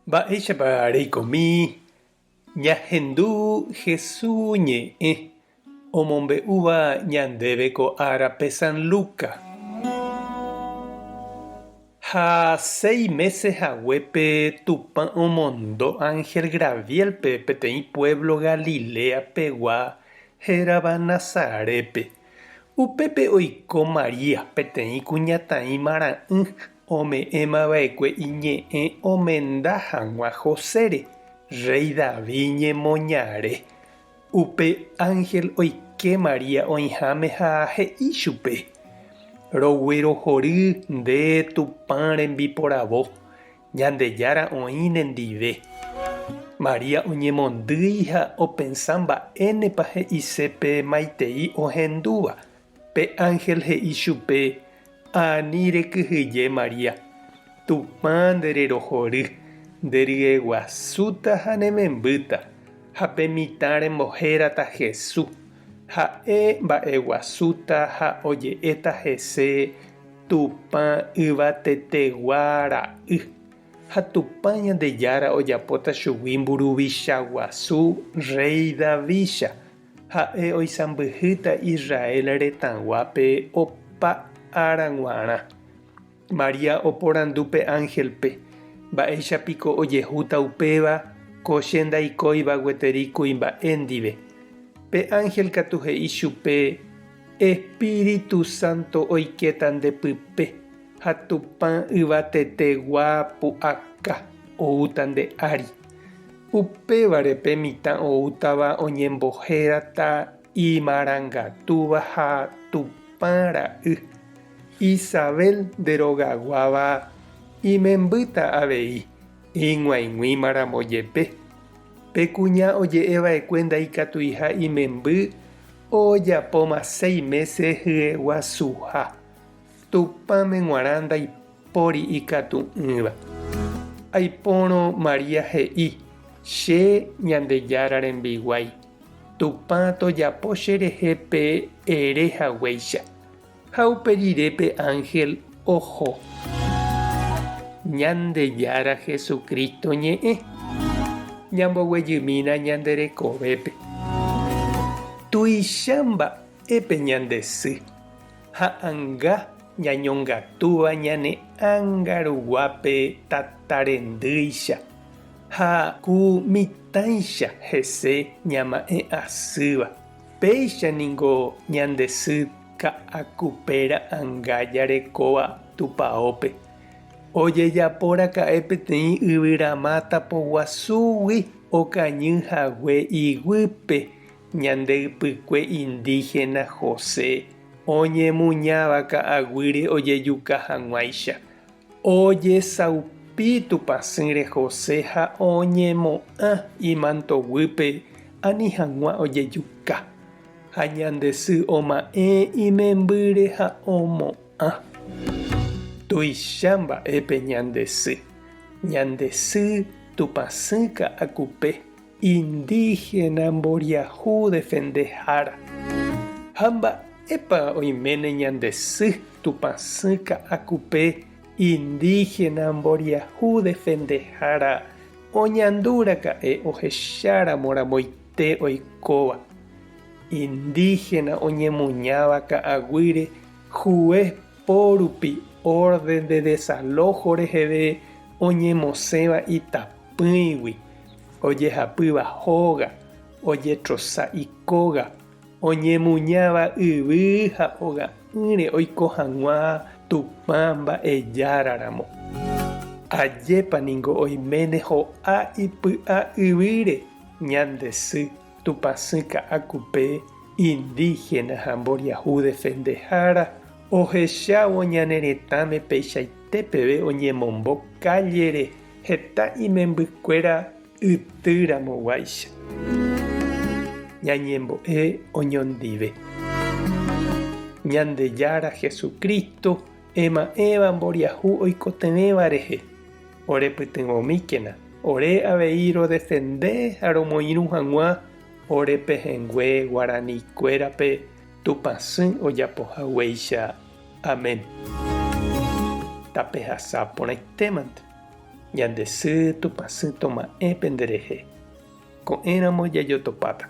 Mba'éichapa reikomi ñahendu Hesu ñe'ẽ omombe'úva ñandéve ko árape San Luca? Ha séi mése haguépe Tupã omondo ánhel Graviélpe peteĩ puévlo Galilea pegua hérava Nazarépe. Upépe oiko María, peteĩ kuñataĩ marã'ỹ ome'ẽma va'ekue iñe'ẽ omenda hag̃ua Josére, rréi David ñemoñare. Upe ánhel oike María oĩháme ha he'i chupe, Roguerohory nde Tupã rembiporavo, Ñandejára oĩ nendive. María oñemondýi ha opensa mba'énepa he'ise pe maitei ohendúva. Pe ánhel he'i chupe, Ani rekyhyje María, Tupã nde rerohory, nde ryeguasúta ha ne membýta, ha pe mitã rembohérata Jesús. Ha'e mba'eguasúta ha oje'éta hese Tupã yvatetegua ra'y, ha Tupã Ñandejára ojapóta chugui mburuvicha guasu rréi Davícha, ha'e oisãmbyhýta Israel retãguápe opa ára g̃uarã. María oporandu pe ánhelpe, Mba'éicha piko ojehúta upéva, ko che ndaikóiva gueteri kuimba'e ndive? Pe ánhel katu he'i chupe, Espíritu Santo oikéta nde pype, ha Tupã yvatetegua pu'aka oúta nde ári. Upévare pe mitã oútava oñembohérata imarangatúva ha Tupã ra'y. Isabel nde rogaguáva imembýta avei, ig̃uaig̃uíma ramo jepe. Pe kuña oje'e va'ekue ndaikatuiha imemby ojapóma séi mése hyeguasuha. Tupãme g̃uarã ndaipóri ikatu'ỹva. Aipórõ María he'i, Che Ñandejára rembiguái, Tupã tojapo cherehe pe ere haguéicha. Ha upe rire pe ánhel oho. Ñandejára Jesucristo ñe'ẽ. Ñamboguejymína ñande rekovépe. Tuicha mba'épe ñande sy ha anga ñañongatúva ñane ánga ruguápe tata rendýicha ha ku mitãicha hese ñama'ẽ asýva. Péicha ningo ñande sy ka'akupe ra'ãnga jarekóva tupaópe. Ojejapo raka'e peteĩ yvyramáta poguasúgui okañy hague iguýpe ñande ypykue indígena José oñemuñáva ka'aguýre ojejuka hag̃uáicha. Ojesaupi Tupãsýre José ha oñemo'ã imantoguýpe ani hag̃ua ojejuka. Ha ñande sy oma'ẽ imembýre ha omo'ã. Tuicha mba'épe ñande sy. Ñande sy Tupãsy ka'akupe, indígena mboriahu defendehára. Ha mba'épa oiméne ñande sy Tupãsy ka'akupe, indígena mboriahu defendehára oñandu raka'e ohecháramo ramoite oikóva. Indígena oñemuñáva ka'aguýre juez po rupi orden de desalojo reheve oñemosẽva itapỹigui, ojehapýva hóga, ojetrosa ikóga, oñemuñáva yvy ha oga'ỹre oiko hag̃ua Tupã mba'ejára ramo. Ajépa ningo oiméne ho'a ipy'a yvýre ñande sy Tupãsy Ka'akupe, indígena ha mboriahu defendehára, ohechávo ñane retãme peichaite peve oñemombo kállere heta imembykuéra yty ramoguáicha. Ñañembo'e oñondive. Ñandejára Jesucristo ema'ẽva mboriahu oikotevẽva rehe, orepytyvõmíkena, ore avei rodefende ha romoirũ hag̃ua ore pehẽngue guaranikuérape Tupãsy ojapohaguéicha. Amén. Tapehasa porãitémante. Ñande sy Tupãsy toma'ẽ penderehe. Ko'ẽramo jajotopáta.